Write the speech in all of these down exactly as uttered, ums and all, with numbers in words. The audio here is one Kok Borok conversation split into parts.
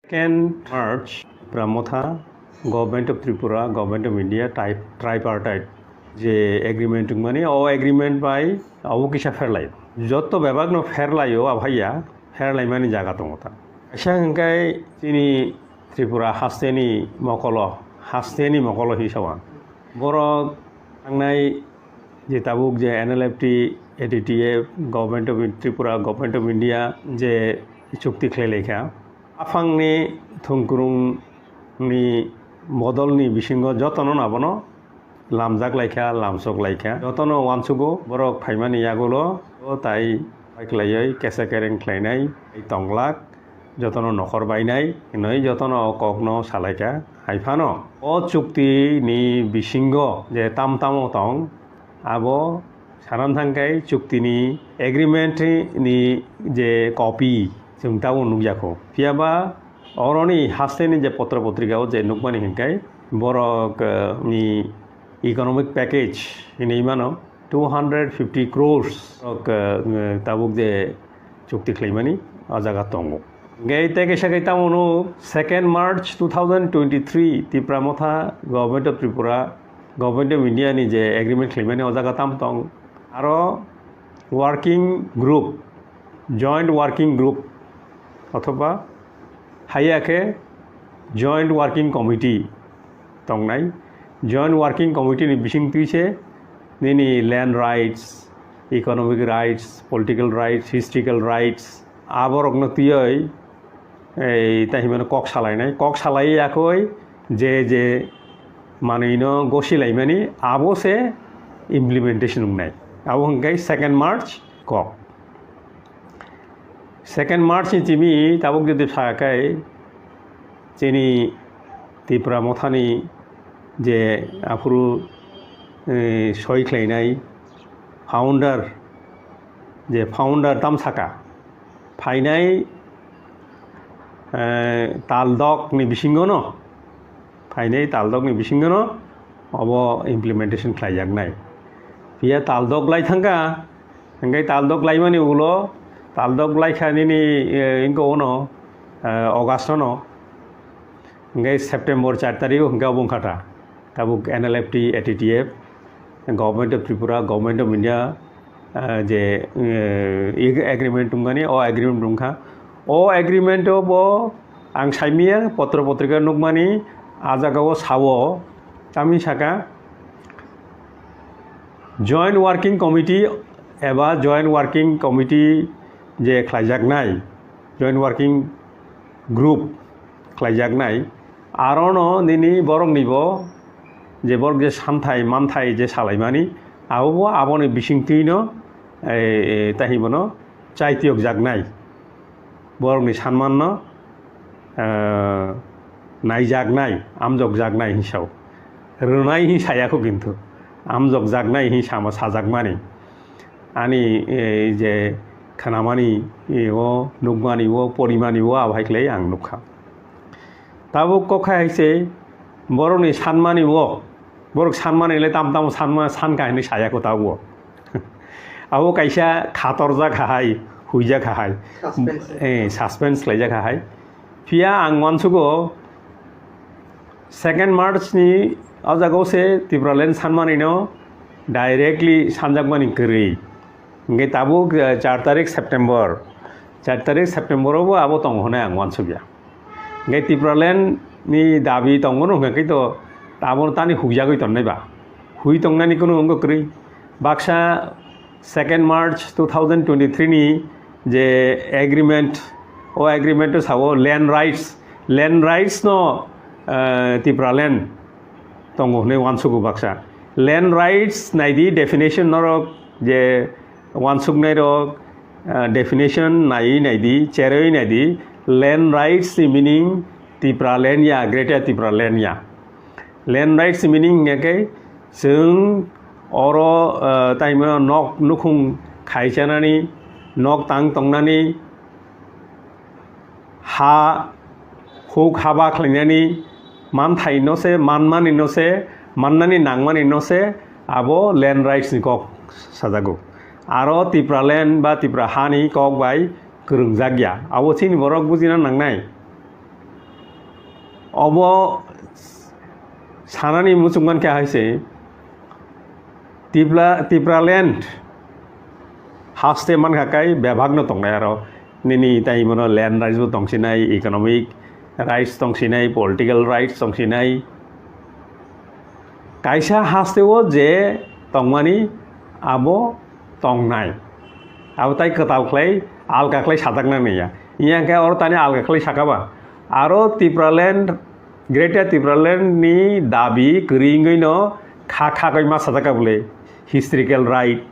Second March, Tipra Motha, Government of Tripura, Government of India, type, tripartite je agreement wngmani, o agreement bai abo kisa pherlai. Joto bebak no pherlai o abhaiya, pherlaimani jaga tongo ta. Kaisa hwnkhe chini Tripura hasteni mokolo, hasteni mokolo hi sawa. Borok tangnai je tabuk je N L F T, A T T F, Government of Tripura, Government of India je chukti khlai laikha. Aphangni thungkrungni bodolni bisingo jotono abono lamjak laikha, lamsok laikha. Jotono uansugo borok phaimani yagulo, o tai pai khlaiwi kesa kereng khlainai tonglak, jotono nokhor bainai hinwi jotono o kokno salaikha. Hai phano o chuktini bisingo je tam tamo tong, abo sanan thangkhai chuktini agreement ni je copy chwng tabuk nukjakho. Phiyaba oroni hasteni je potro potrika o je nukmani hinkhai borok, eh, ni economic package hinwi mano two hundred fifty crores rok, eh, tabuk je chukti khlaimani o jaga tongo. Hingke tei kaisa khe tamo no second March two thousand twenty-three Tipra Motha, Government of Tripura, Government of India ni je agreement khlaimani o jaga tam tong. Aro working group, joint working group othoba haiya khe joint working committee tongnai. Joint working committee ni bising twi se nini land rights, economic rights, political rights, historical rights, aborokno twiwi ei tai himano kok salainai. Kok salai yakoi je je manwino gosi laimani abo se implementation wngnai. Abo hwnkhe second March kok. Second March ni simi tabuk jodi sakai chini Tipra Mothani je aphuru, eh, soi khlainai founder, je founder tam saka phainai, eh, taldok ni bisingo no, phainai taldok ni bisingo no obo implementation khlaijaknai. Phiya taldok lai thangkha, hingke taldok laimani ulo, taldok laikha nini, eh, inko ono, eh, August no, hingke September char tarik o hingke obo wngkha ta. Tabuk N L F T, A T T F, Government of Tripura, Government of India, ah, je, eh, ag-, agreement wngmani, o agreement wngkha. O agreement o bo ang saimanya, potro potrika nukmani, a jaga o sao, tamni saka, Joint Working Committee eba Joint Working Committee je khlaijaknai, Joint Working Group khlaijaknai, arono nini boroknibo je borok je santhai manthai je salaimani, abobo aboni bisingtwino, eh, eh, tahibono chaitiyokjaknai. Borokni sanmanno, eh, naijaknai, amjokjaknai hinwi sao. Rwnai hinwi sayakho kintu. Amjokjaknai hinwi sama sajakmani. Ani, eh, je khnamani, eh, o nukmani o, porimani o, abo hai khlai ang nukha. Tabuk kok hai se borokni sanmani o, borok sanmani le tam tamo sanma, sankha hinwi sayakho tabuk o. Abo kaisa khatorjak hai, huijak hai. Suspense. Eh, suspense khlaijak hai. Phiya ang uansugo second March ni o jaga o se Tipraland sanmani no directly sanjakmani kwrwi. Hingke tabuk, eh, char tarik September. Char tarik September o bo abo tongo hwnwi ang uansukya. Hingke Tipraland ni dabi tongo no hwnka khe to abo tani huijagwi tonnai ba. Hui tongnani kunu wngkha kwrwi. Baksa second March two thousand twenty-three ni je agreement, o agreement o sao land rights, land rights no, eh, Tipraland tongo hwnwi uansugo baksa. Land rights naidi definition norok je uansuknai rok, ah, definition naiwi naidi, cherwi naidi, land rights ni meaning Tipraland ya, Greater Tipraland ya. Land rights ni meaning hingkhe chwng oro, ah, taimo nok nukhung khaichanani, nok tang tongnani, ha huk haba khlainani, manthai no se, manmani no se, mannani nangmani no se, abo land rights ni kok sajago. Aro Tipraland ba Tipra hani kok bai kwrwngjak ya. Abo chini borok bujina nangnai. Obo sanani muchung mankha hai se, Tipra, Tipraland haste mankha kai bebak no tongnai aro. Nini tai mono land rights bo tongsinai, economic rights tongsinai, political rights tongsinai. Kaisa haste o je tongmani abo tongnai. Abo tai kwtal khlai, alka khlai sajakna nangya. Iya khe oro tani alka khlai sakaba. Aro Tipraland, Greater Tipraland ni dabi kwrwi wngwi no kha kha koi ma sajak ka bwle. Historical right,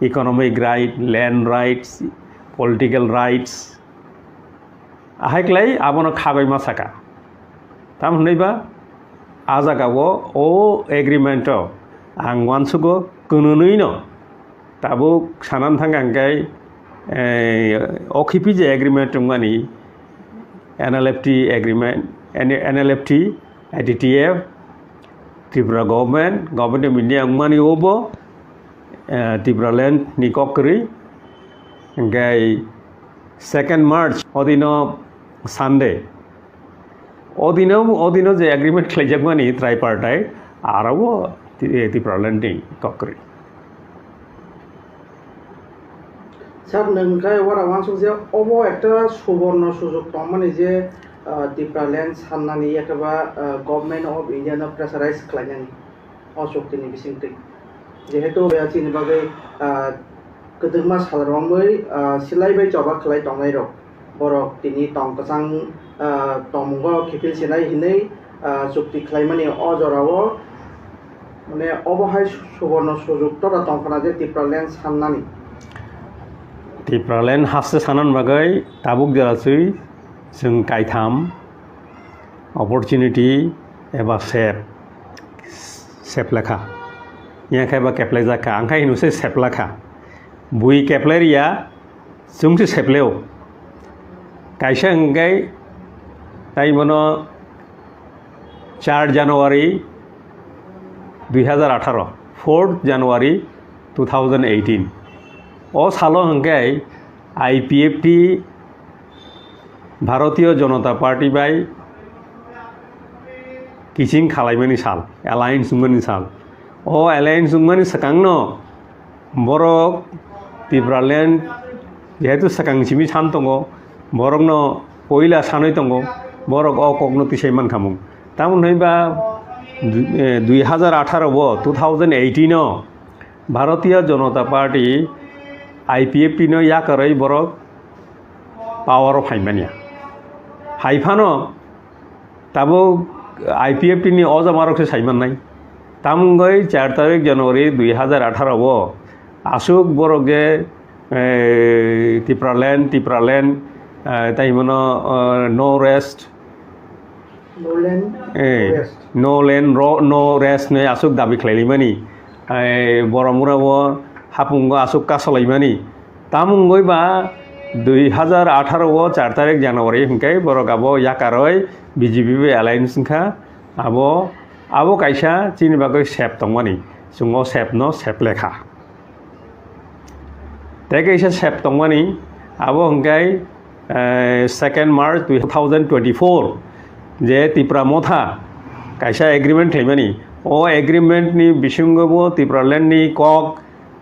economic right, land rights, political rights. Ahai klai abono khagoi ma saka. Tam hwnwi ba, a jaga o, o agreement o ang uansugo kwnwnwi no tabuk sanan thang ang kai, eh, o khipi je agreement wngmani, N L F T agreement, N L F T, I T T F, Tripura government, government of India wngmani obo, eh, Tipraland ni kok kwrwi, hingkai second March, odino Sunday, odino, odino je agreement khlaijakmani tripartite, aro bo Ti-, eh, Tipraland ni kok kwrwi. Sir, nwng khe ora uansuk je obo ekta suborno sujok tongmani je, ah, Tipraland sannani, ekaba, ah, Government of India no pressurize khlainani o chukti ni bisingtwi. Jehetu, ah, chini bagwi, ah, kwdwkma sal romwi, ah, silai bai choba khlai tongnai rok. Borok tini tong kwchang, ah, tongmungo kiphil sinai hinwi, ah, chukti khlaimani o jorao, mane, obo hai suborno sujok tora tongkhana je Tipraland sannani. Tipraland haste sanani bagwi tabuk jora chwi chwng kaitham opportunity eba sep, sep lekha. Yang khe ba keplai jakha, ang khai hino se sep lekha. Bui keplai riya, chwng se sepleo. Kaisa hwnkhe tai bono char January dui hazar atharo, fourth January two thousand eighteen. O salo hwnkhe I P F T Bharatiya Janata Party bai kiching khalaimani sal, alliance wngmani sal. O alliance wngmani swkangno borok Tipraland jehetu swkang simi san tongo, borokno poila sanwi tongo, borok o kokno tisai mankhamung. Tamoni hwnba du-, eh, dui hazar atharo o, two thousand eighteen o Bharatiya Janata Party, I P F T no yakarwi borok power o phaimania. Phaiphano tabuk I P F T ni o jamarok se saimannai. Tamungoi char tarik January dui hazar atharo o aswk borok je, eh, Tipraland, Tipraland, eh, tai hwnmano, eh, no rest, No land, no Eh, rest. No land, ro-, no rest hinwi aswk dabi khlailaimani. Eh, Boromura o hapungo aswk kasolaimani. Tamungoi ba dui hazar atharo o char tarik January hwnkhe borok abo yakaroi B J P bai alliance wngkha. Abo, abo kaisa chini bagwi sep tongmani. Chwng o sep no sep lekha. Tei kaisa sep tongmani, abo hwnkhe, eh, second March two thousand twenty-four, je Tipra Motha kaisa agreement khlaimani. O agreement ni bisingo bo Tipraland ni kok,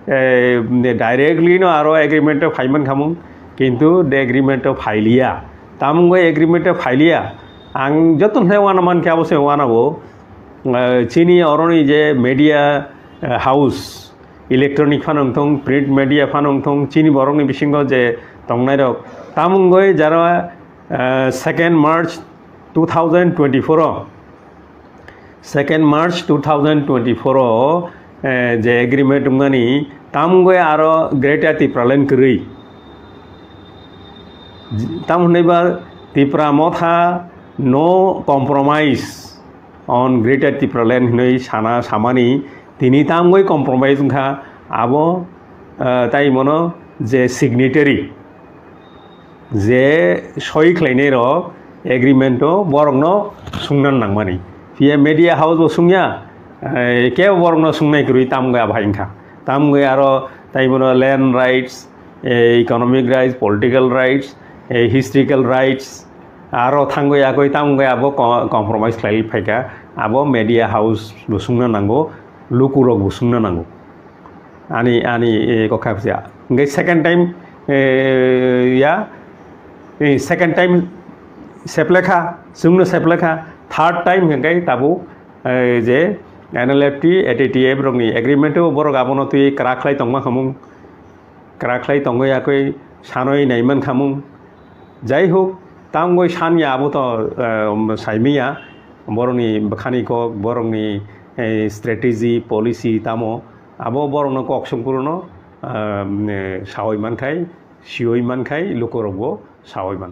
eh, directly no aro agreement o phaiman khamung, kintu the agreement o phailiya. Tamungoi agreement o phailiya. Ang joto hwnai uana mankhe abo se uana bo, eh, chini oroni je media, eh, house, electronic phano wngthong, print media phano wngthong, chini borokni bisingo je tongnairok. Tamungoi jara, eh, second March two thousand twenty-four o, second March two thousand twenty-four o, eh, je agreement wngmani, tamungoi aro Greater Tipraland kwrwi. Tamo hwnwi ba Tipra Motha no compromise on Greater Tipraland hinwi sana samani tini tamgoi compromise wngkha abo, eh, tai mono je signatory je soi khlainai rok agreement o borokno sungna nangmani. Phiya media house bo sungya, eh, kebo borokno sungnai kwrwi tamgoi abo hai wngkha. Tamgoi aro tai mono land rights, eh, economic rights, political rights, eh, historical rights, Aro thangwi agwi tamo wngwi abo co-, compromise khlai phaikha, abo media house bo sungna nango, lukurok bo sungna nango. Ani, ani, eh, kokha pisa. Hingke second time, eh, ya, eh, second time seplekha, chwngno seplekha, third time hingke tabuk, eh, je N L F T, A T T F rokni agreement o borok abono twi kwrak khlai tongma khamung, kwrak khlai tongwi yakwi sanwi naiman khamung. Jai hok, tangwi sanya abo to, eh, saimiya, borokni bwkhani kok, borokni, eh, strategy, policy tamo, abo borokno kok songphuru no, ah, mm, eh, sawi mankhai, siwi mankhai, lukurokbo sawi man.